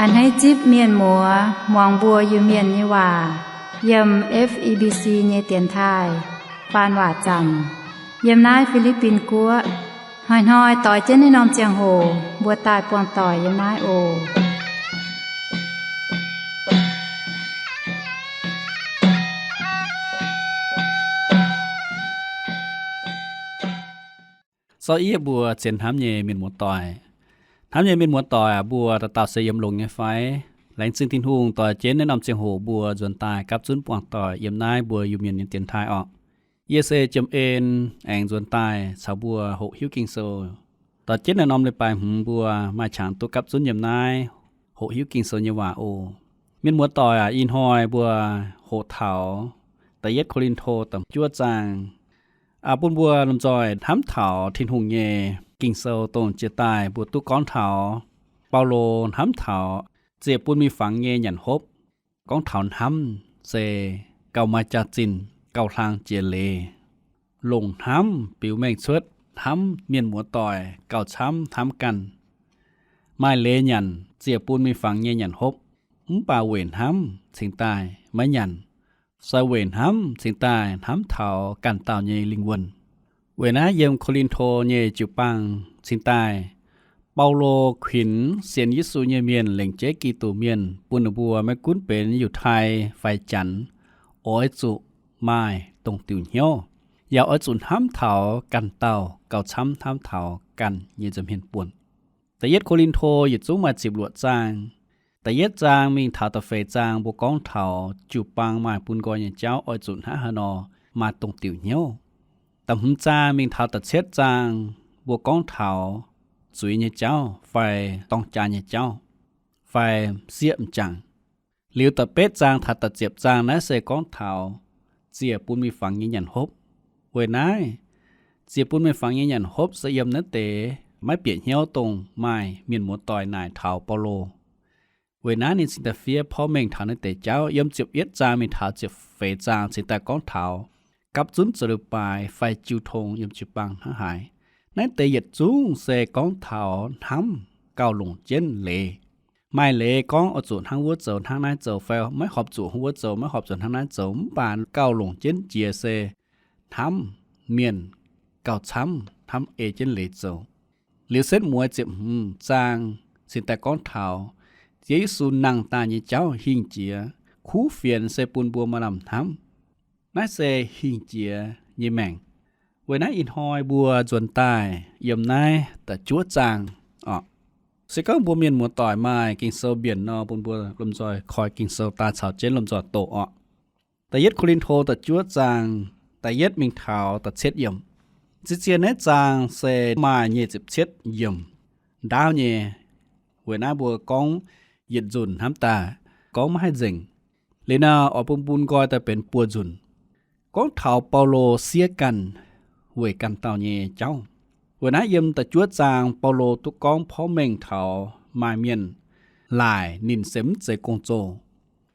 Hneiv zipv mienh muoz muangx mbuo Iu-Mienh nyei waac yiem F E B C nyei dienx taaih faan waac zanc yiem naaiv Fi^li^bin Guoqv. Hnoi-hnoi doix jienv naaiv norm ziangh hoc mbuo daaih buangh doic yiem naaiv oc. Sorv yie mbuo zien hnamv nyei mienh muoz-doic. Hnamv nyei mienh muoz-doic aac, mbuo dauh dauh se yiem longx nyei fai? Laengz zingh Tin-Hungh doix jienv naaiv norm ziangh hoc mbuo nzuonx daaih gapv zunv buangh doic yiem naaiv mbuo Iu-Mienh nyei dienx taaih orqc. Yie se Jiem En, aengx nzuonx daaih caux mbuo hoqc hiuv Ging-Sou. Doix jienv naaiv norm leiz-baaix hmz mbuo maaih qangx duqv gapv zunv yiem naaiv hoqc hiuv Ging-Sou nyei waac oc. Mienh muoz-doic aac, ih hnoi mbuo hoqc taux Da'yietv Ko^lin^to da'juov zaang, bun mbuo lomh nzoih hnamv taux Tin-Hungh nyei Ging-Sou dongh jiex daaih mbuo duqv gorngv taux Baulo hnamv taux ziec bun mingh fangx nyei nyanc hopv. Gorngv taux hnamv se gauh maaih jaax-zinh, gauh hlang jiex leiz, longc hnamv biux mengh cuotv, hnamv mienh muoz-doic gauh camv hnamv ganh. Maaih leiz nyanc ziec bun mingh fangx nyei nyanc hopv, mv baac weic hnamv cingx daaih maiv nyanc, se weic hnamv cingx daaih hnamv taux ganh dauh nyei lingh wuonh. Weic naaiv yiem Ko^lin^to nyei jiu-baang cingx daaih, Baulo kuinx sienx Yesu nyei mienh lengc jeiv Giduc mienh bun ninh mbuo maiv gunv benx Yiutai fai Janx oix zuqc maaih dongh diuc hnyouv, yaac oix zuqc hnamv taux ganh dauh gauh camv hnamv taux ganh nyei nza'hmien buonc. Da'yietv Ko^lin^to yietc zungv maaih ziepc luoqc zaang. Da'yietv zaang mingh taux da'feix zaang mbuo gorngv taux jiu-baang maaih bun nqoi nyei jauv oix zuqc hnangv haaix nor maaih dongh diuc hnyouv. Da'hmz zaang mingh taux da'cietv zaang mbuo gorngv taux zuiz nyei jauv fai dorng jaa nyei jauv fai sieqv m'jangc. Liuz da'betv zaang taux da'ziepc zaang naaiv se gorngv taux ziec bun mingh fangx nyei nyanc hopv. Weic naaiv, ziec bun mingh fangx nyei nyanc hopv se yiem naaiv deix maiv bieqc hnyouv dongh maaih mienh muoz-doic naaic taux Baulo. Weic naaiv ninh cingx daaih fiev porv mengh taux naaiv deix jauv. Yiem ziepc yietv zaang mingh taux ziepc feix zaang cingx daaih gorngv taux gapv zunv zoux leiz-baaix fai jiu tong yiem jiu-baang hnangv haaix. Naaiv deix yietc zungv se gorngv taux hnamv gauh longc jienv leiz. Maaih leiz gorngv oix zuqc hnangv wuov zoux hnangv naaiv zoux fai maiv horpc zuqc hnangv wuov zoux maiv horpc zuqc hnangv naaiv zoux, mv baac gauh longc jienv jiex se hnamv mienh gauh camv hnamv ei jienv leiz zoux. Liuz setv mueiz ziepc hmz zaang cingx daaih gorngv taux Ziouv Yesu nangh daaih nyei jauv hingh jiex, kuv fienx se bun mbuo maaih lamh hnamv. Naaiv se hingh jiex nyei maengc. Weic naaiv ih hnoi mbuo nzuonx daaih yiem naaiv da'juov zaang oc. Se gorngv mbuo mienh muoz-doic maaih Ging-Sou mbienc nor, bun mbuo lomh nzoih koi Ging-Sou daaih caux jienv lomh nzoih doqc oc. Da'yietv Ko^lin^to da'juov zaang, da'yietv mingh taux da'cietv yiemc. Zien-zien naaiv zaang se maaih nyic ziepc cietv yiemc ndaauv nyei. Weic naaiv mbuo gorngv yietc nzunc hnamv daaih gorngv maiv haih nzengc. Liuz naaiv oix bun bun nqoi daaih benx buo nzunc. Gorngv taux Baulo siev ganh weic ganh dauh nyei jauv. Weic naaiv yiem da'juov zaang Baulo duqv gorngv porv mengh taux maaih mienh laaic ninh se mv zeiz gong-zoh,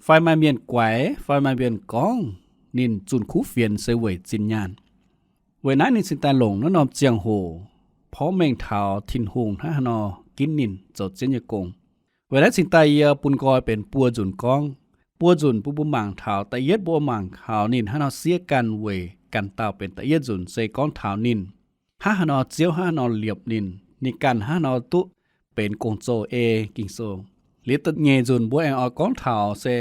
fai maaih mienh guaix, fai maaih mienh gorngv ninh zunh kuv fienx se weic zinh nyaanh. Weic naaiv ninh cingx daaih longc naaiv norm ziangh hoc porv mengh taux Tin-Hungh hnangv haaix nor ginv ninh zoux zien nyei gong. Weic naaiv cingx daaih yie bun nqoi benx buo nzunc gorngv. Buo nzunc bun mbuo mangc taux, da'yietv mbuo mangc taux ninh hnangv haaix nor siev ganh weic ganh dauh benx da'yietv nzunc se gorngv taux ninh hnangv haaix nor Ziouv hnangv haaix nor liepc ninh, ninh ganh hnangv haaix nor duqv benx gong-zoh ei Ging-Sou. Liuz da'nyeic nzunc mbuo aengx oix gorngv taux se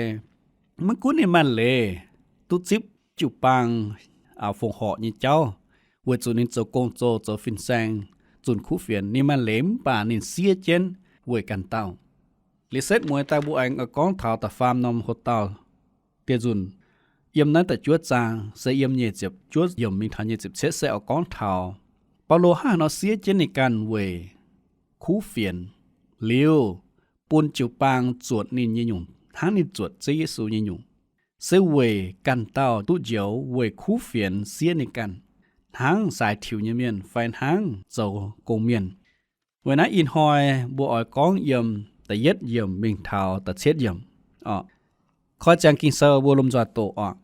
maiv gunv ninh maaih leiz duqv zipv jiu-baang fongc horc nyei jauv, weic zuqc ninh zoux gong-zoh zoux fin-saeng, zunh kuv fienx, ninh maaih leiz mv baac ninh siev jienv weic ganh dauh. Liuz setv mueiz daaih mbuo aengx oix gorngv taux da'faam norm hoc-dauh dieh nzunc. Yiem naaiv da'juov zaang se yiem nyic ziepc juov yiemc mingh taux nyic ziepc cietv se oix gorngv taux Baulo hnangv haaix nor siev jienv ninh ganh weic kuv fienx, liuz bun jiu-baang zuotc ninh nyei nyungc hnangv ninh zuotc Ziouv Yesu nyei nyungc, se weic ganh dauh duqv njoux weic kuv fienx siev ninh ganh, hnangv saaix tiux nyei mienh fai hnangv zoux gong-mienh. Weic naaiv ih hnoi mbuo oix gorngv yiem da'yietv yiemc mingh taux da'cietv yiemc oc. Koi ziangx Ging-Sou mbuo lomh nzoih doqc oc.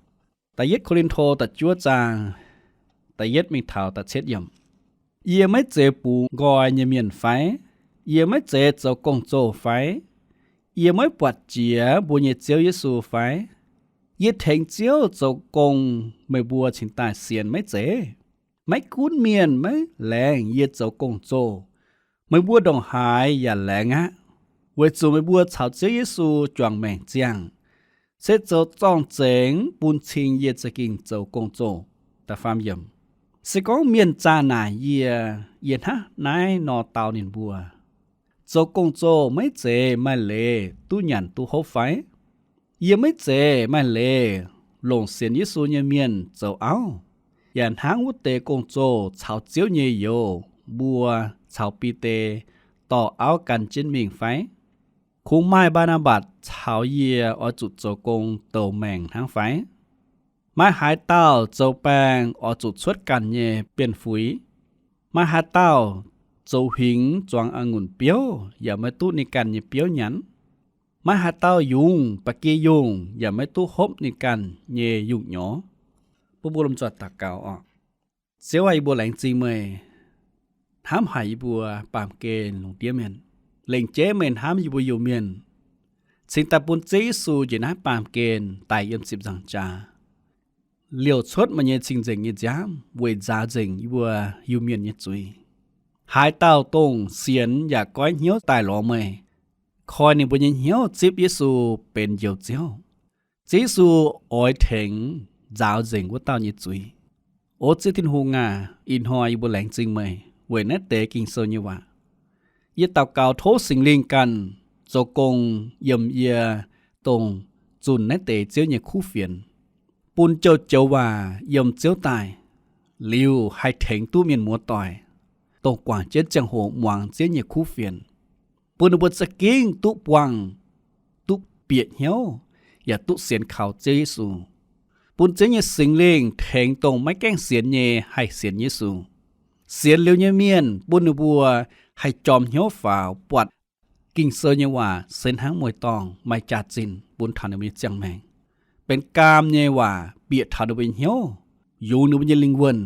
Da'yietv Ko^lin^to da'juov zaang, da'yietv mingh taux da'cietv yiemc. Yie maiv zeiz bungx nqoi nyei mienh fai? Yie maiv zeiz zoux gong-zoh fai? Yie maiv buatc jiex mbuo nyei Ziouv Yesu fai? Yie tengx Ziouv zoux gong, meih mbuo cingx daaih sienx maiv zeiz? Maiv gunv mienh maiv laengz yie zoux gong-zoh, meih mbuo ndongc haaix yaac laengz aqv, weic zuqc meih mbuo caux Ziouv Yesu juangc maengc ziangh, se zoux zorng-zengx bun cing yie za'gengh zoux gong-zoh. Se gorngv mienh zaah naaic yie, yie hnangv naaiv nor dau ninh mbuo, zoux gong-zoh maiv zeiz maaih leiz duqv nyanc duqv hopv fai? Yie maiv zeiz maaih leiz longc sienx Yesu nyei mienh zoux auv, yaac hnangv wuov deix gong-zoh caux Ziouv nyei youz, mbuo caux Bide dorh auv gan jienv mingh fai? Kungx maaih Mbaa^naa^mbatc caux yie oix zuqc zoux gong douc maengc hnangv fai? Maaih haaix dauh zoux baeng oix zuqc cuotv ganh nyei bienh fuix? Maaih haaix dauh zoux huingx zuangx a'ngunc biouv yaac maiv duqv ninh ganh nyei biouv nyanc? Maaih haaix dauh yungz ba'gi yungh yaac maiv duqv hopv ninh ganh nyei yungh nyorx? Bun mbuo lomh nzoih daux gaux oc. Ziouv aah, yie mbuo laengz zingh meih hnamv haic yie mbuo baamh gen lungh ndiev mienh, lengc jeiv meih hnamv yie mbuo Iu-Mienh, cingx daaih bun Ziouv Yesu njiec naaiv baamh gen daic yiem ziepc nzaangc jaax, liouc cuotv meih nyei cing-nzengc nyei nziaamv weic nzaaux nzengc yie mbuo Iu-Mienh nyei zuiz. Haaix dauh dongh sienx yaac goiv hnyouv daaih lorz meih, koi ninh mbuo nyei hnyouv zipv Yesu benx Njoux Ziouv, Ziouv Yesu oix tengx nzaaux nzengc wuov dauh nyei zuiz. O Ziouv Tin-Hungh aac, ih hnoi yie mbuo laengz zingh meih weic naaiv deix Ging-Sou nyei waac. Yie daux gaux tov Singx Lingh ganh zoux gong yiem yie, dongh zunh naaiv deix Ziouv nyei kuv fienx, bun joux-joux waac yiem Ziouv daaih, liuz haih tengx duqv mienh muoz-doic, dongh guangc jienv ziangh hoc muangx Ziouv nyei kuv fienx, bun ninh mbuo za'gengh duqv buangh, duqv bieqc hnyouv, yaac duqv sienx kaux Ziouv Yesu. Bun Ziouv nyei Singx Lingh tengx dongh maiv gaengh sienx nyei haih sienx Yesu. Sienx liuz nyei mienh bun ninh mbuo haih jorm hnyouv faaux buatc Ging-Sou nyei waac se hnangv mueiz-dorngh maaih jaax-zinh bun taux ninh mbuo nyei ziangh maengc, benx gaam nyei waac bieqc taux ninh mbuo nyei hnyouv, yungz ninh mbuo nyei lingh wuonh,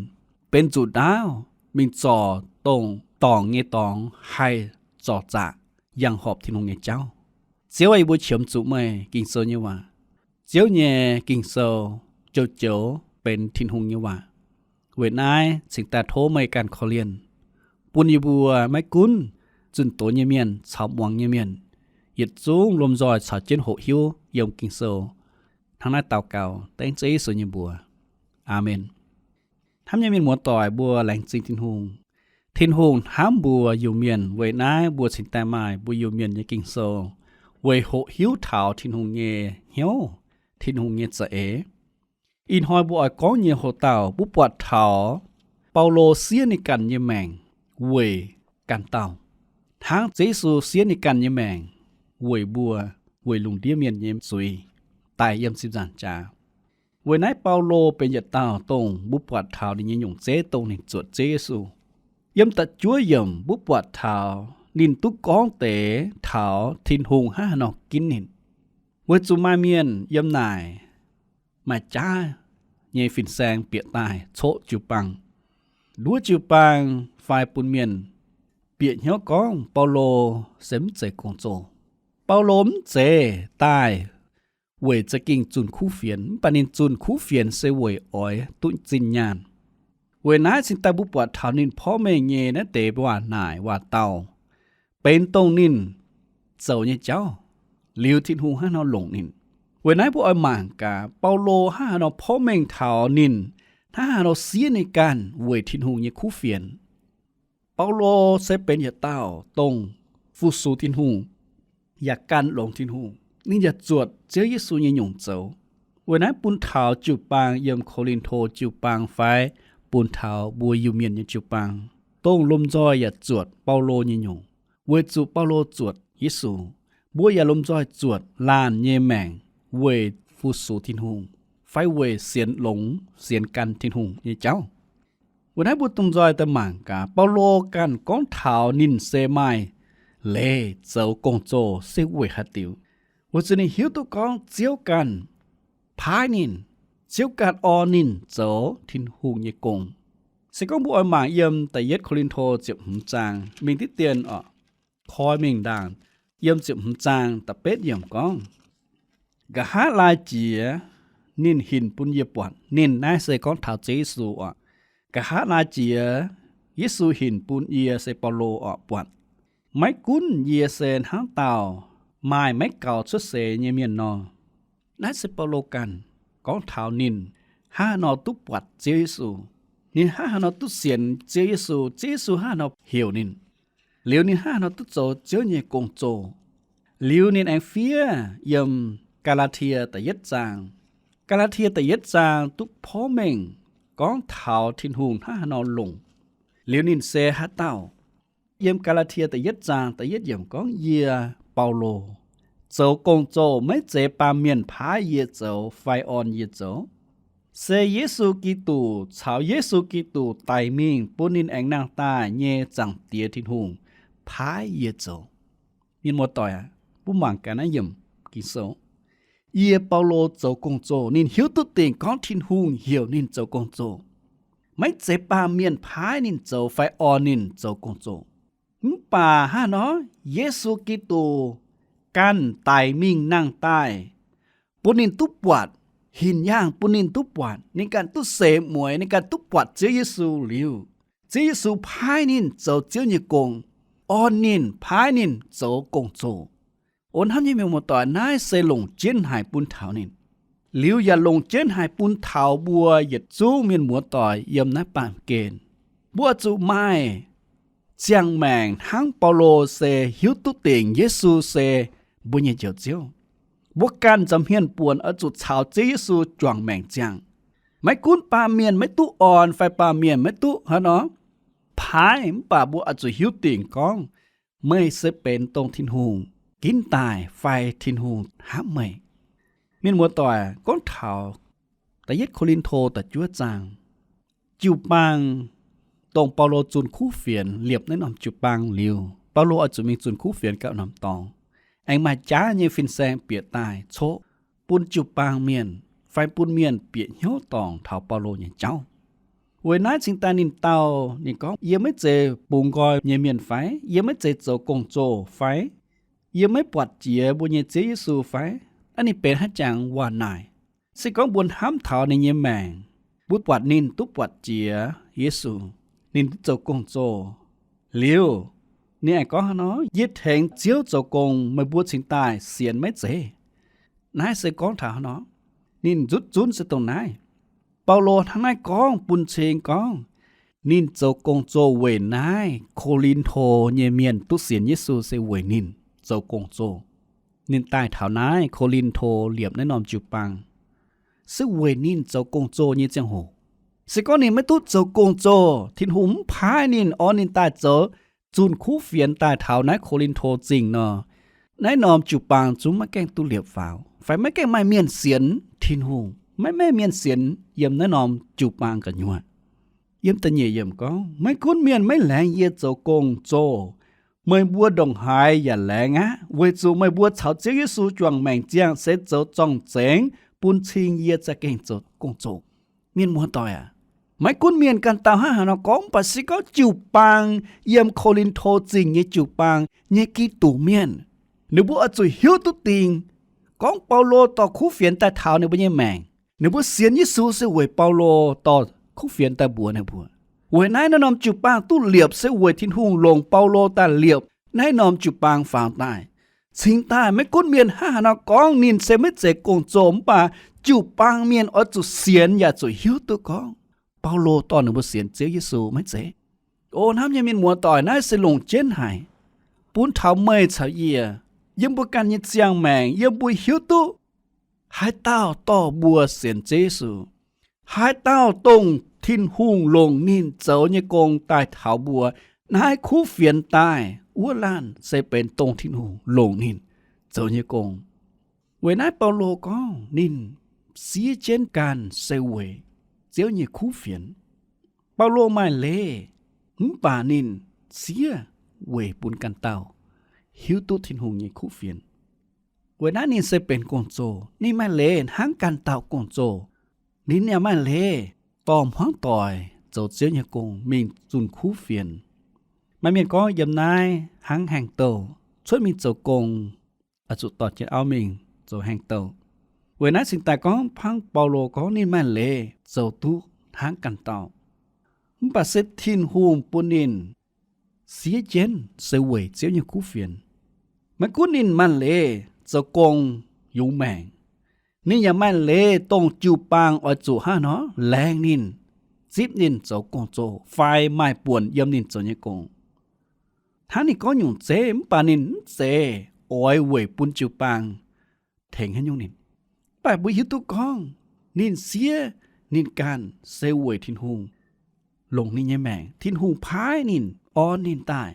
benx nzuqc ndaauv mingh zorc dongh dorngc nyei dorngx haih zorc zaqc, yangh horpc Tin-Hungh nyei jauv. Ziouv aah, yie mbuo qiemx zuqc meih Ging-Sou nyei waac. Ziouv nyei Ging-Sou joux-joux benx Tin-Hungh nyei waac. Weic naaiv cingx daaih tov meih ganh korv-lienh, bun yie mbuo maiv gunv zunh doz nyei mienh caux muangx nyei mienh yietc zungv lomh nzoih caux jienv hoqc hiuv yiem Ging-Sou. Hnangv naaiv daux gaux dengv Ziouv Yesu nyei mbuox. Aamen. Hnamv nyei mienh muoz-doic, mbuo laengz zingh Tin-Hungh. Tin-Hungh hnamv mbuo Iu-Mienh, weic naaiv mbuo cingx daaih maaih mbuo Iu-Mienh nyei Ging-Sou weic hoqc hiuv taux Tin-Hungh nyei hnyouv, Tin-Hungh nyei za'eix. Ih hnoi mbuo oix gorngv nyei hoc dauh mbuo buatc taux Baulo siev ninh ganh nyei maengc weic ganh dauh, hnangv Ziouv Yesu siev ninh ganh nyei maengc weic mbuo, weic lungh ndiev mienh nyei zuiz, daic yiem ziepc nzaangc jaax. Weic naaiv Baulo benx yietc dauh dongh mbuo buatc taux ninh nyei nyungc zeiv dongh ninh zuotc Ziouv Yesu. Yiem da'juov yiemc mbuo buatc taux ninh duqv gorngv deix taux Tin-Hungh hnangv haaix nor ginv ninh. Weic zuqc maaih mienh yiem naaic maaih jaav nyei fin-saeng bieqc daaih coqv jiu-baang. Nduov jiu-baang fai bun mienh bieqc hnyouv gorngv Baulo se mv zeiz gong-zoh. Baulo mv zeiz daaih weic za'gengh zunh kuv fienx, mv baac ninh zunh kuv fienx se weic oix duqv zinh nyaanh. Weic naaiv cingx daaih mbuo buatc taux ninh porv mengh nyei naaiv deix waac naaic waac-dauh benx dongh ninh zoux nyei jauv, liuz Tin-Hungh hnangv haaix nor longc ninh. Weic naaiv mbuo oix mangc gaax Baulo hnangv haaix nor porv mengh taux ninh hnangv haaix nor siev ninh ganh weic Tin-Hungh nyei kuv fienx. Baulo se benx yietc dauh dongh fu-sux Tin-Hungh, yaac gan longx Tin-Hungh. Ninh yaac zuotc Ziouv Yesu nyei nyungc zoux. Weic naaiv bun taux jiu-baang yiem Ko^lin^to jiu-baang fai bun taux mbuo Iu-Mienh nyei jiu-baang, dongh lomh nzoih yaac zuotc Baulo nyei nyungc, weic zuqc Baulo zuotc Yesu. Mbuo yaac lomh nzoih zuotc laanh nyei maengc weic fu-sux Tin-Hungh fai weic sienx longx sienx gan Tin-Hungh nyei jauv. Weic naaiv mbuo lomh nzoih daaih mangc gaax Baulo ganh gorngv taux ninh se maaih leiz zoux gong-zoh se weic haaix diuc. Weic zuqc ninh hiuv duqv gorngv Ziouv ganh paaiv ninh, Ziouv ganh orn ninh zoux Tin-Hungh nyei gong. Se gorngv mbuo oix mangc yiem da'yietv Ko^lin^to ziepc hmz zaang mingh diqv dien oc, koi mingh ndaangc yiem ziepc hmz zaang da'betv yiemc gorngv, nqa'haav laai jiex ninh hinc bun yie buatc. Ninh naaiv se gorngv taux Ziouv Yesu oc. Nqa'haav laai jiex Yesu hinc bun yie, se Baulo oc, buatc, maiv gunv yie se hnangv dauh maaih maiv gaux cuotv seix nyei mienh nor. Naaiv se Baulo ganh gorngv taux ninh hnangv haaix nor duqv buatc Ziouv Yesu, ninh hnangv haaix nor duqv sienx Ziouv Yesu, Ziouv Yesu hnangv haaix nor heuc ninh, liuz ninh hnangv haaix nor duqv zoux Ziouv nyei gong-zoh. Liuz ninh aengx fiev yiem Gaa^laa^tie da'yietv zaang. Gaa^laa^tie da'yietv zaang duqv porv mengh gorngv taux Tin-Hungh hnangv haaix nor longc, liuz ninh se haaix dauh. Yiem Gaa^laa^tie da'yietv zaang da'yietv yiemc gorngv, yie, Baulo, zoux gong-zoh maiv zeiz baamh mienh paaiv yie zoux fai orn yie zoux. Se Yesu Giduc caux Yesu Giduc daic mingh bun ninh aengx nangh daaih nyei Zaangc Diex Tin-Hungh paaiv yie zoux. Mienh muoz-doic aac, mbuo mangc gaax naaiv yiemc Ging-Sou. Yie, Baulo, zoux gong-zoh. Ninh hiuv duqv dingc gorngv Tin-Hungh heuc ninh zoux gong-zoh. Maiv zeiz baamh mienh paaiv ninh zoux fai orn ninh zoux gong-zoh. Mv baac hnangv nor, Yesu Giduc ganh daic mingh nangh daaih, bun ninh duqv buatc, hinc yaangh bun ninh duqv buatc, ninh ganh duqv seix mueiz, ninh ganh duqv buatc Ziouv Yesu liuz, Ziouv Yesu paaiv ninh zoux Ziouv nyei gong, orn ninh, paaiv ninh zoux gong-zoh. O hnamv nyei mienh muoz-doic, naaiv se longc jienv haic bun taux ninh. Liuz yaac longc jienv haic bun taux mbuo yietc zungv mienh muoz-doic yiem naaiv baamh gen. Mbuo oix zuqc maaih ziangh maengc hnangv Baulo se hiuv duqv dingc Yesu se mbuo nyei Njoux Ziouv. Mbuo ganh nza'hmien buonc oix zuqc caux Ziouv Yesu juangc maengc ziangh. Maiv gunv baamh mienh maiv duqv orn fai baamh mienh maiv duqv hnangv nor paaiv, mv baac mbuo oix zuqc hiuv dingc gorngv meih se benx dongh Tin-Hungh ginv daaih fai Tin-Hungh hnamv meih. Mienh muoz-doic, gorngv taux da'yietv Ko^lin^to da'juov zaang, jiu-baang, dongh Baulo zunh kuv fienx liepc naaiv norm jiu-baang liuz, Baulo oix zuqc mingh zunh kuv fienx gauh norm dorngx, aengx maaih jaav nyei fin-saeng bieqc daaih coqv bun jiu-baang mienh fai bun mienh bieqc hnyouv dorngc taux Baulo nyei jauv. Weic naaiv cingx daaih ninh dau, ninh gorngv, yie maiv zeiz bungx nqoi nyei mienh fai? Yie maiv zeiz zoux gong-zoh fai? Yie maiv buatc jiex mbuo nyei Ziouv Yesu fai? Naaiv ninh benx haaix jangx waac naaic? Se gorngv mbuo hnamv taux ninh nyei maengc, mbuo buatc ninh duqv buatc jiex Yesu, ninh duqv zoux gong-zoh liuz, ninh aengx gorngv hnangv nor, yie tengx Ziouv zoux gong, meih mbuo cingx daaih sienx maiv zeiz? Naaiv se gorngv taux hnangv nor, ninh nzutv zunv se dongh naaiv. Baulo hnangv naaiv gorngv bun cing gorngv ninh zoux gong-zoh weic naaiv Ko^lin^to nyei mienh duqv sienx Yesu se weic ninh zoux gong-zoh. Ninh daaih taux naaiv Ko^lin^to liepc naaiv norm jiu-baang se weic ninh zoux gong-zoh nyei ziangh hoc. Se gorngv ninh maiv duqv zoux gong-zoh, Tin-Hungh mv paaiv ninh, orn ninh daaih zoux zunh kuv fienx daaih taux naaiv Ko^lin^to Zingh nor, naaiv norm jiu-baang zungv maiv gaengh duqv liepc faaux, fai maiv gaengh maaih mienh sienx Tin-Hungh, maiv maaih mienh sienx yiem naaiv norm jiu-baang gu'nyuoz. Yiem da'nyeic yiemc gorngv, maiv gunv mienh maiv laengz yie zoux gong-zoh, meih mbuo ndongc haaix yaac laengz aqv, weic zuqc meih mbuo caux Ziouv Yesu juangc maengc ziangh se zoux zorng-zengx bun cing yie za'gengh zoux gong-zoh. Mienh muoz-doic aac, maiv gunv mienh ganh dauh hnangv haaix nor gorngv, mv baac se gorngv jiu-baang, yiem Ko^lin^to Zingh nyei jiu-baang nyei Giduc mienh, ninh mbuo oix zuqc hiuv duqv dingc gorngv Baulo dorh kuv fienx daaih taux ninh mbuo nyei maengc. Ninh mbuo sienx Yesu se weic Baulo dorh kuv fienx daaih mbuox ninh mbuo. Weic naaiv, naaiv norm jiu-baang duqv liepc se weic Tin-Hungh longc Baulo daaih liepc naaiv norm jiu-baang faaux daaih. Cingx daaih maiv gunv mienh hnangv haaix nor gorngv ninh se maiv zeiz gong-zoh, mv baac jiu-baang mienh oix zuqc sienx yaac zuqc hiuv duqv gorngv Baulo dorh ninh mbuo sienx Ziouv Yesu maiv zeiz. O hnamv nyei mienh muoz-doic, naaiv se longc jienv haic bun taux meih caux yie, yiem mbuo ganh nyei ziangh maengc, yiem mbuo hiuv duqv haaix dauh dorh mbuo sienx Ziouv Yesu, haaix dauh dongh Tin-Hungh longc ninh zoux nyei gong daaih taux mbuo, naaiv kuv fienx daaih wuov laanh se benx dongh Tin-Hungh longc ninh zoux nyei gong. Weic naaiv Baulo gorngv ninh siev jienv ganh se weic Ziouv nyei kuv fienx. Baulo maaih leiz, mv baac ninh siev weic bun ganh dauh hiuv duqv Tin-Hungh nyei kuv fienx. Weic naaiv ninh se benx gong-zoh. Ninh maaih leiz hnangv ganh dauh gong-zoh. Ninh yaac maaih leiz dorh hmuangv doic zoux Ziouv nyei gong mingh zunh kuv fienx. Maaih mienh gorngv yiem naaiv hnangv haengh douh, cuotv mingh zoux gong, oix zuqc dorh jienv auv mingh zoux haengh douh. Weic naaiv cingx daaih gorngv, hnangv Baulo gorngv ninh maaih leiz zoux duqv hnangv ganh dauh. Mv baac se Tin-Hungh bun ninh siev jienv se weic Ziouv nyei kuv fienx. Maiv gunv ninh maaih leiz zoux gong yungz maengc, ninh yaac maaih leiz dongh jiu-baang oix zuqc hnangv haaix nor laengz ninh, zipv ninh zoux gong-zoh fai maaih buonc yiem ninh zoux nyei gong. Hnangv ninh gorngv nyungc zeiv, mv baac ninh mv zeiz oix weic bun jiu-baang tengx haaix nyungc ninh. Mv baac mbuo hiuv duqv gorngv ninh siev ninh ganh se weic Tin-Hungh longc ninh nyei maengc. Tin-Hungh paaiv ninh, orn ninh daaih.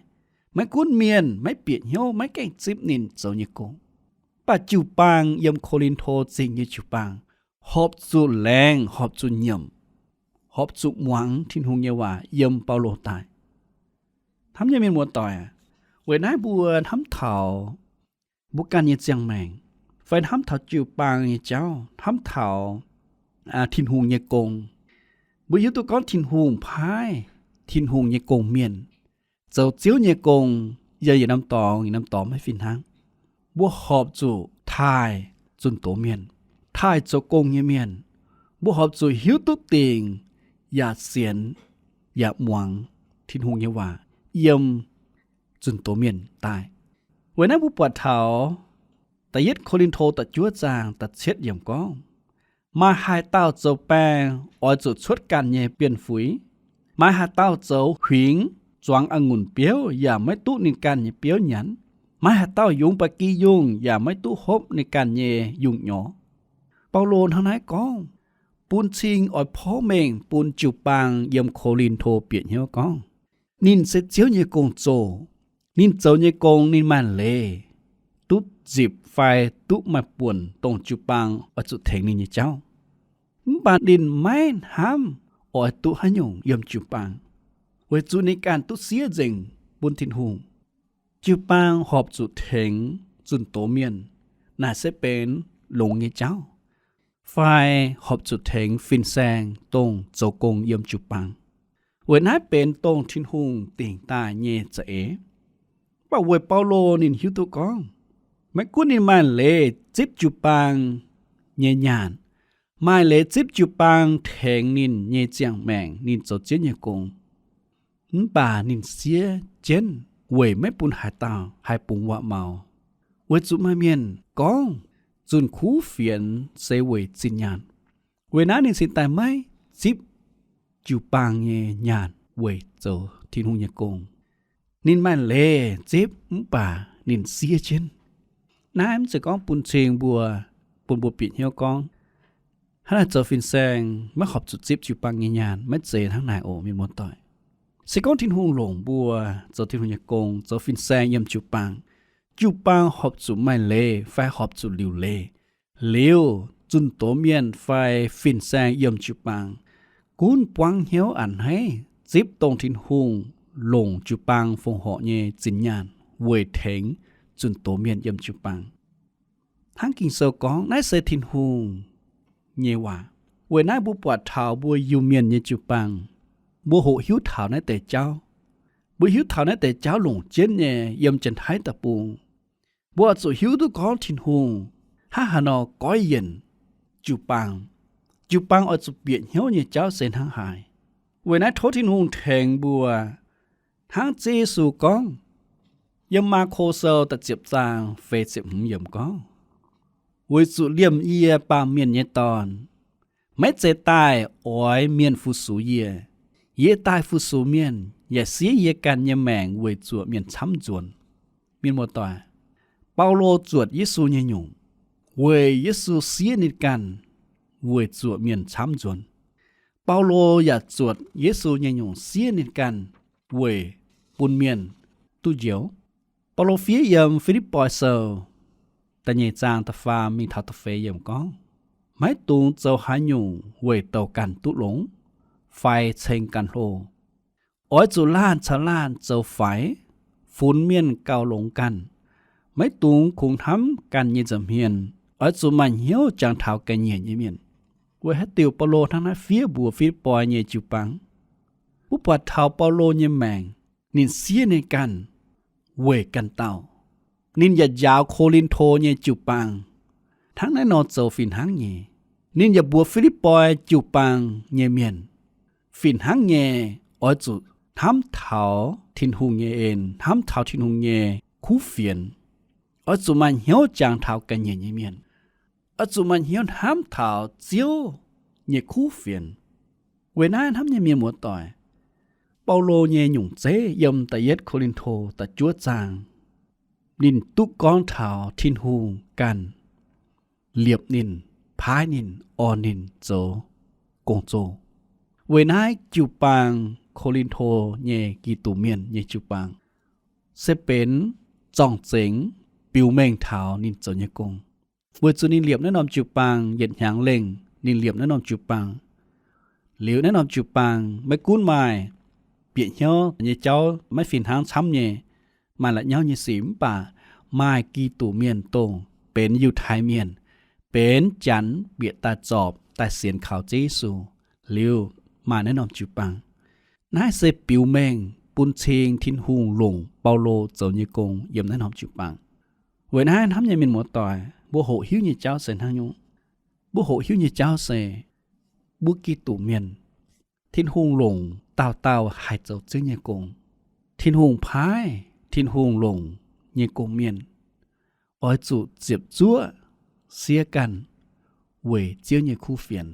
Maiv gunv mienh maiv bieqc hnyouv, maiv gaengh zipv ninh zoux nyei gong. Mv baac jiu-baang yiem Ko^lin^to Zingh nyei jiu-baang horpc zuqc laengz, horpc zuqc nyiemc, horpc zuqc muangx Tin-Hungh nyei waac yiem Baulo daaih. Hnamv nyei mienh muoz-doic, weic naaiv mbuo hnamv taux mbuo ganh nyei ziangh maengc, fai hnamv taux jiu-baang nyei jauv, hnamv taux Tin-Hungh nyei gong, mbuo hiuv duqv gorngv Tin-Hungh paaiv Tin-Hungh nyei gong-mienh zoux Ziouv nyei gong. Yiem yietc norm dorngx, yietc norm dorngx maiv fih hnangv. Mbuo horpc zuqc taaih zunh doz mienh, taaih zoux gong nyei mienh. Mbuo horpc zuqc hiuv duqv dingc, yaac sienx, yaac muangx Tin-Hungh nyei waac yiem zunh doz mienh daaih. Weic naaiv mbuo buatc taux da'yietv Ko^lin^to da'juov zaang da'cietv yiemc gorngv, maaih haaix dauh zoux baeng oix zuqc cuotv ganh nyei bienh fuix? Maaih haaix dauh zoux huingx zuangx a'ngunc biouv yaac maiv duqv ninh ganh nyei biouv nyanc? Maaih haaix dauh yungz ba'gi yungh yaac maiv duqv hopv ninh ganh nyei yungh nyorx? Baulo hnangv naaiv gorngv bun cing oix porv mengh bun jiu-baang yiem Ko^lin^to bieqc hnyouv gorngv, ninh se Ziouv nyei gong-zoh. Ninh zoux nyei gong ninh maaih leiz duqv nzipc fai duqv maaih buonc dongh jiu-baang oix zuqc tengx ninh nyei jauv. Mv baac ninh maiv hnamv oix duqv haaix nyungc yiem jiu-baang, weic zuqc ninh ganh duqv siev nzengc bun Tin-Hungh. Jiu-baang horpc zuqc tengx zunh doz mienh, naaic se benx longx nyei jauv, fai horpc zuqc tengx fin-saeng dongh zoux gong yiem jiu-baang. Weic naaiv benx dongh Tin-Hungh dingc daaih nyei za'eix. Mv baac weic Baulo ninh hiuv duqv gorngv, maiv gunv ninh maaih leiz zipv jiu-baang nyei nyaanh, maaih leiz zipv jiu-baang tengx ninh nyei ziangh maengc ninh zoux Ziouv nyei gong, mv baac ninh siev jienv weic maiv bun haaix dauh haih bungx waac-maux, weic zuqc maaih mienh gorngv zunh kuv fienx se weic zinh nyaanh. Weic naaiv ninh cingx daaih maiv zipv jiu-baang nyei nyaanh weic zoux Tin-Hungh nyei gong. Ninh maaih leiz zipv mv baac ninh siev jienv. Naaiv mv zeiz gorngv bun cing mbuo, bun mbuo bieqc hnyouv gorngv, hnangv naaic zoux fin-saeng maiv horpc zuqc zipv jiu-baang nyei nyaanh, maiv zeiz hnangv naaic oc, mienh muoz-doic. Se gorngv Tin-Hungh longc mbuo zoux Tin-Hungh nyei gong, zoux fin-saeng yiem jiu-baang, jiu-baang horpc zuqc maaih leiz fai horpc zuqc liuc leiz, liuz zunh doz mienh fai fin-saeng yiem jiu-baang gunv buangv hnyouv a'hneiv zipv dongh Tin-Hungh longc jiu-baang fongc horc nyei zinh nyaanh weic tengx zunh doz mienh yiem jiu-baang. Hnangv Ging-Sou gorngv, naaiv se Tin-Hungh nyei waac. Weic naaiv mbuo buatc taux mbuo Iu-Mienh nyei jiu-baang, mbuo hoqc hiuv taux naaiv deix jauv. Mbuo hiuv taux naaiv deix jauv longc jienv nyei yiem Janx-Taiv Deic-Bung. Mbuo oix zuqc hiuv duqv gorngv Tin-Hungh hnangv haaix nor goiv yienc jiu-baang. Jiu-baang oix zuqc bieqc hnyouv nyei jauv se hnangv haaix. Weic naaiv tov Tin-Hungh tengx mbuo, hnangv Ziouv Yesu gorngv yiem Maako Sou da'ziepc zaang feix ziepc hmz yiemc gorngv, weic zuqc liemh yie, Baamh Mienh nyei Dorn, maiv zeiz daaih oix mienh fu-sux yie. Yie daaih fu-sux mienh, yaac siev yie ganh nyei maengc weic zuoqc mienh camv nzuonx. Mienh muoz-doic, Baulo zuotc Yesu nyei nyungc, weic Yesu siev ninh ganh weic zuoqc mienh camv nzuonx. Baulo yaac zuotc Yesu nyei nyungc siev ninh ganh weic bun mienh duqv njoux. Baulo fiev yiem Fi^lipv^poi Sou da'nyeic zaang da'faam mingh taux da'feix yiemc gorngv, maiv dungx zoux haaix nyungc weic douc ganh duqv longx fai ceng ganh hlo. Oix zuqc laanh caux laanh zoux faix, funx mienh gauh longx ganh. Maiv dungx kungx hnamv ganh nyei nza'hmien. Oix zuqc maaih hnyouv jangx taux ga'nyiec nyei mienh. Weic haaix diuc Baulo hnangv naaiv fiev mbuox Fi^lipv^poi nyei jiu-baang? Mbuo buatc taux Baulo nyei maengc, ninh siev ninh ganh weic ganh dauh. Ninh yaac njaaux Ko^lin^to nyei jiu-baang hnangv naaiv nor zoux fih hnangv nyei. Ninh yaac mbuox Fi^lipv^poi jiu-baang nyei mienh, fih hnangv nyei, oix zuqc hnamv taux Tin-Hungh nyei en, hnamv taux Tin-Hungh nyei kuv fienx. Oix zuqc maaih hnyouv jangx taux ga'nyiec nyei mienh. Oix zuqc maaih hnyouv hnamv taux Ziouv nyei kuv fienx. Weic naaiv hnamv nyei mienh muoz-doic, Baulo nyei nyungc zeiv yiem da'yietv Ko^lin^to da'juov zaang, ninh duqv gorngv taux Tin-Hungh ganh liepc ninh, paaiv ninh, orn ninh zoux gong-zoh. Weic naaiv jiu-baang Ko^lin^to nyei Giduc Mienh nyei jiu-baang se benx zorng-zengx biux mengh taux ninh zoux nyei gong. Weic zuqc ninh liepc naaiv norm jiu-baang yietc hnyangx lengh, ninh liepc naaiv norm jiu-baang. Liuz naaiv norm jiu-baang maiv gunv maaih bieqc hnyouv nyei jauv maiv fih hnangv camv nyei, maaih la'nyauv nyei sic, mv baac maaih Giduc Mienh dongh benx Yiutai Mienh, benx Janx bieqc daaih zorpc daaih sienx kaux Ziouv Yesu, liuz maaih naaiv norm jiu-baang. Naaiv se biux mengh bun cing Tin-Hungh longc Baulo zoux nyei gong yiem naaiv norm jiu-baang. Weic naaiv hnamv nyei mienh muoz-doic, mbuo hoqc hiuv nyei jauv se hnangv nyungc. Mbuo hoqc hiuv nyei jauv se, mbuo Giduc Mienh, Tin-Hungh longc dauh dauh haih zoux Ziouv nyei gong. Tin-Hungh paaiv Tin-Hungh longc nyei gong-mienh oix zuqc ziepc zuoqv siev ganh weic Ziouv nyei kuv fienx.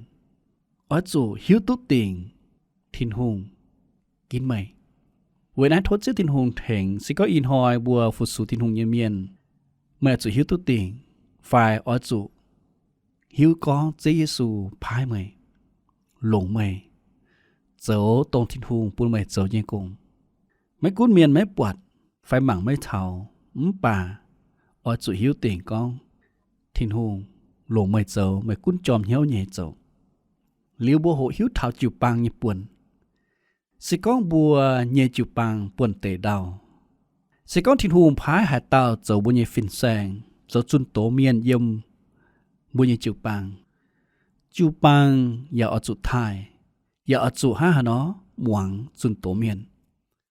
Oix zuqc hiuv duqv dingc Tin-Hungh ginv meih. Weic naaiv tov Ziouv Tin-Hungh tengx, se gorngv ih hnoi mbuo fu-sux Tin-Hungh nyei mienh, meih oix zuqc hiuv duqv dingc, fai oix zuqc hiuv gorngv Ziouv Yesu paaiv meih, longc meih zoux dongh Tin-Hungh bun meih zoux nyei gong. Maiv gunv mienh maiv buatc fai mangc maiv taux, mv baac oix zuqc hiuv dingc gorngv Tin-Hungh longc meih zoux, meih gunv jorm hnyouv nyei zoux. Liuz mbuo hoqc hiuv taux jiu-baang nyei buonc. Se gorngv mbuo nyei jiu-baang buonv-deic ndau, se gorngv Tin-Hungh paaiv haaix dauh zoux mbuo nyei fin-saeng, zoux zunh doz mienh yiem mbuo nyei jiu-baang, jiu-baang yaac oix zuqc taaih, yaac oix zuqc hnangv haaix nor muangx zunh doz mienh,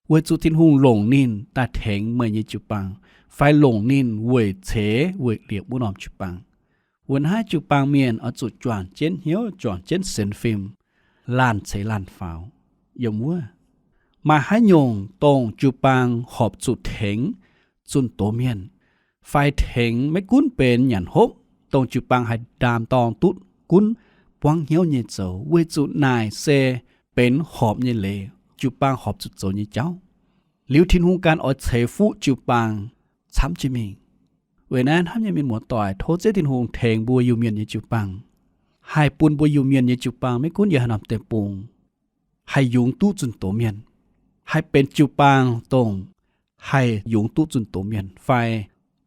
weic zuqc Tin-Hungh longc ninh daaih tengx meih nyei jiu-baang, fai longc ninh weic ceix weic liepc wuov norm jiu-baang. Weic naaiv jiu-baang mienh oix zuqc juangc jienv hnyouv, juangc jienv sienx fim, laanh ceix laanh faaux yiem wuov. Maaih haaix nyungc dongh jiu-baang horpc zuqc tengx zunh doz mienh, fai tengx maiv gunv benx nyanc hopv, dongh jiu-baang haih ndaam-dorng duqv gunv buangv hnyouv nyei zoux, weic zuqc naaic se benx horpc nyei leiz, jiu-baang horpc zuqc zoux nyei jauv. Liuz Tin-Hungh ganh oix ceix fuqv jiu-baang camv jienv mingh. Weic naaiv hnamv nyei mienh muoz-doic, tov Ziouv Tin-Hungh tengx mbuo Iu-Mienh nyei jiu-baang, haih bun mbuo Iu-Mienh nyei jiu-baang maiv gunv yiem haaix norm deic-bung haih yungz duqv zunh doz mienh, haih benx jiu-baang dongh haih yungz duqv zunh doz mienh, fai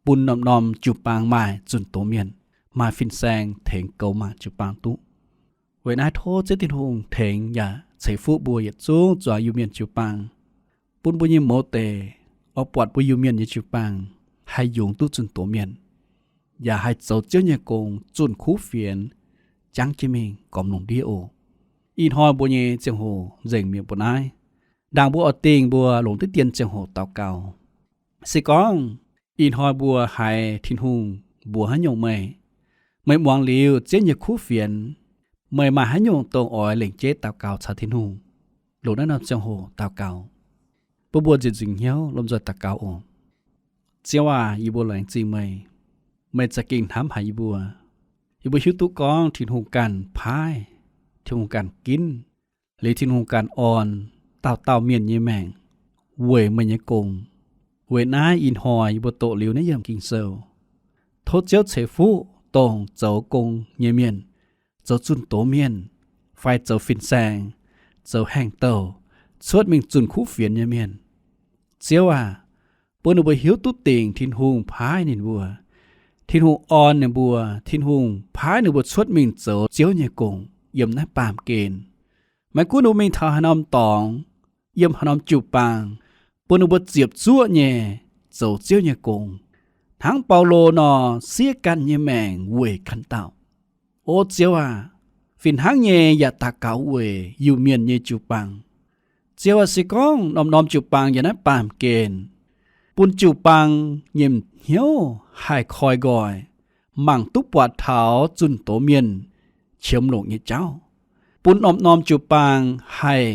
bun norm-norm jiu-baang maaih zunh doz mienh, maaih fin-saeng tengx goux maah jiu-baang duqv. Weic naaiv tov Ziouv Tin-Hungh tengx yaac ceix fuqv mbuo yietc zungv zuangx Iu-Mienh jiu-baang, bun mbuo nyei mouz deic oix buatc mbuo Iu-Mienh nyei jiu-baang haih yungz duqv zunh doz mienh, yaac haih zoux Ziouv nyei gong zunh kuv fienx, jangv jienv mingh gormx lungh ndiev oc. Ih hnoi mbuo nyei ziangh hoc nzengc mi'aqv mbuo naaiv. Ndaangc mbuo oix dingh mbuo longc diqv dien ziangh hoc daux gaux. Se gorngv ih hnoi mbuo haiz Tin-Hungh mbuox haaix nyungc meih, meih muangx liuz Ziouv nyei kuv fienx, meih maaih haaix nyungc dongh oix lengc jeiv daux gaux caux Tin-Hungh, longc naaiv norm ziangh hoc daux gaux. Bun mbuo nzieqc nzingc hnyouv lomh nzoih daux gaux oc. Ziouv aac, yie mbuo laengz zingh meih. Meih za'gengh hnamv haic yie mbuo. Yie mbuo hiuv duqv gorngv Tin-Hungh ganh paaiv, Tin-Hungh ganh ginv, liuz Tin-Hungh ganh orn dauh dauh mienh nyei maengc weic meih nyei gong. Weic naaiv ih hnoi yie mbuo doqc liuz naaiv yiemc Ging-Sou, tov Ziouv ceix fuqv dongh zoux gong nyei mienh, zoux zunh doz mienh, fai zoux fin-saeng, zoux haengh douh, cuotv mingh zunh kuv fienx nyei mienh. Ziouv aac, bun ninh mbuo hiuv duqv dingc Tin-Hungh paaiv ninh mbuo, Tin-Hungh orn ninh mbuo, Tin-Hungh paaiv ninh mbuo cuotv mingh zoux Ziouv nyei gong yiem naaiv baamh gen. Maiv gunv ninh mbuo mingh taux haaix norm dorngx, yiem haaix norm jiu-baang, bun ninh mbuo ziepc zuoqv nyei zoux Ziouv nyei gong, hnangv Baulo nor, siev ganh nyei maengc weic ganh dauh. O Ziouv aac, fih hnangv nyei yaac daux gaux weic Iu-Mienh nyei jiu-baang. Ziouv aac, se gorngv norm-norm jiu-baang yiem naaiv baamh gen bun jiu-baang nyei hnyouv haih koi nqoi, mangc duqv buatc taux zunh doz mienh qiemx longc nyei jauv, bun norm-norm jiu-baang haih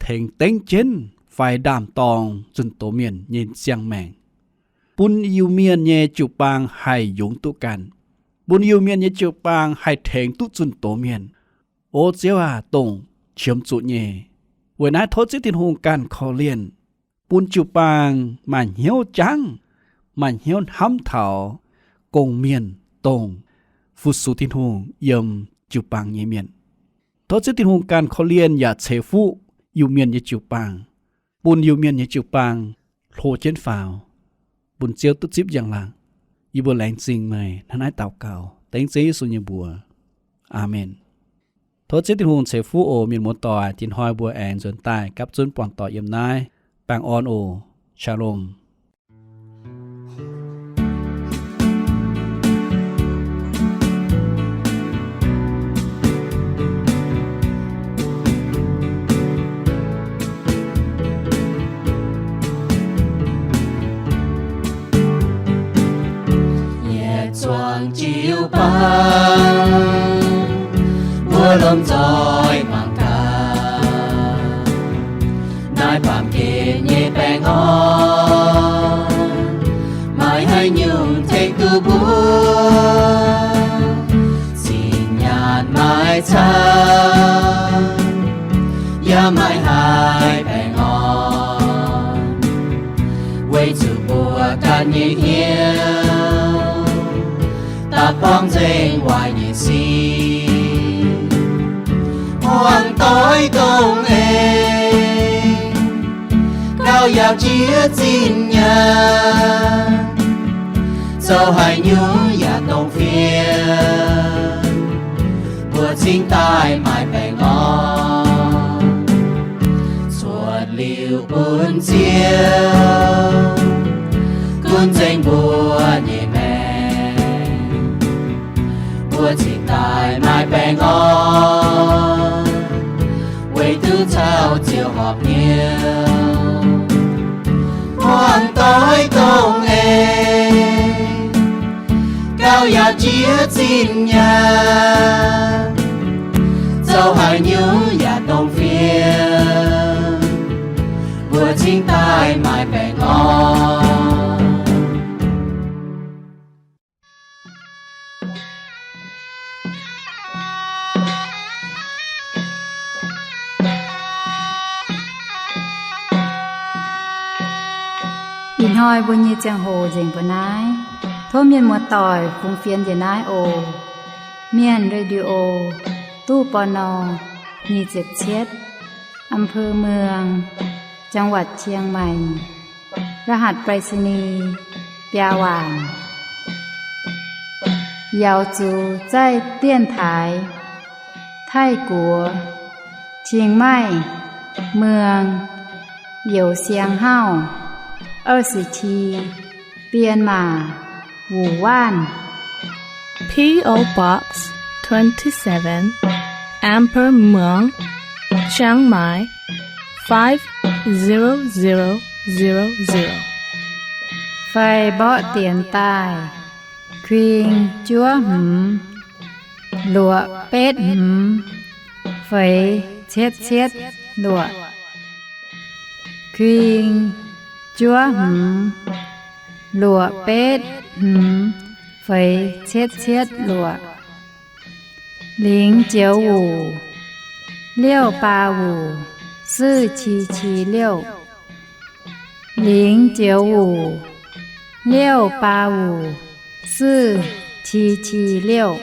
tengx dengv jienv fai ndaam-dorng zunh doz mienh nyei ziangh maengc, bun Iu-Mienh nyei jiu-baang haih yungz duqv ganh, bun Iu-Mienh nyei jiu-baang haih tengx duqv zunh doz mienh. O Ziouv aac, dongh qiemx zuqc nyei. Weic naaiv tov Ziouv Tin-Hungh ganh korv-lienh, bun jiu-baang maaih hnyouv jangv, maaih hnyouv hnamv taux gong-mienh dongh fu-sux Tin-Hungh yiem jiu-baang nyei mienh. Tov Ziouv Tin-Hungh ganh korv-lienh yaac ceix fuqv Iu-Mienh nyei jiu-baang, bun Iu-Mienh nyei jiu-baang hlo jienv faaux, bun Ziouv duqv zipv njang-laangc. Yie mbuo laengz zingh meih. Hnangv naaiv daux gaux dengv Ziouv Yesu nyei mbuox. Aamen. Tov Ziouv Tin-Hungh ceix fuqv oc mienh muoz-doic. Tin hnoi mbuo aengx nzuonx daaih gapv zunv buangh doic yiem naaiv. Baengh orn oc. Shalom. Yietc zuangx jiu-baang, mbuo lomh nzoih mangc gaax, naaiv baamh gen nyei baengh orn, maiv haaix nyungc tengx duqv mbuo. Zinh nyaanh maiv camv, yaac maiv haih baengh orn, weic zuqc mbuo ganh nyei hnyouv daaih buangv nzengc waaic nyei sic. Muangx doic dongh aengx gauh yaac jiex zinh nyaanh, zoux haaix nyungc yaac dongh fien, mbuo cingx daaih maaih baengh orn. Cuotv liuz bun Ziouv gunv nzengc mbuo nyei maengc, mbuo cingx daaih maaih baengh orn, weic duqv caux Ziouv horpc hnyouv. Muangx doic dongh aengx gauh yaac jiex zinh nyaanh, zoux haaix nyungc yaac dongh fien, mbuo cingx daaih maaih baengh orn. Ih hnoi mbuo nyei ziangh hoc nzengc mbuo naaiv. Tov mienh muoz-doic fungx fienx njiec naaiv oc. Mienh Radio, ตู้ ปณ. nyic ziepc cietv, อำเภอเมือง จังหวัดเชียงใหม่ รหัสไปรษณีย์ biaa waanc. Yaux zuqc zaih dienx taaix Taiv-Guoqv, Chiang Mai, Muang, Youz Siang Hauv, 二十七, Bienh Maac, Wuonh Waanv. P O Box twenty-seven, Amber Muang, Chiang Mai, five zero zero zero zero. Fai mborqv dienx daaih kuing juov hmz luoqc betv hmz feix cietv cietv luoqc. Kuing juov hmz luoqc betv hmz feix cietv cietv luoqc. 零九五, 六八五, 四七七六. 零九五, 六八五, 四七七六.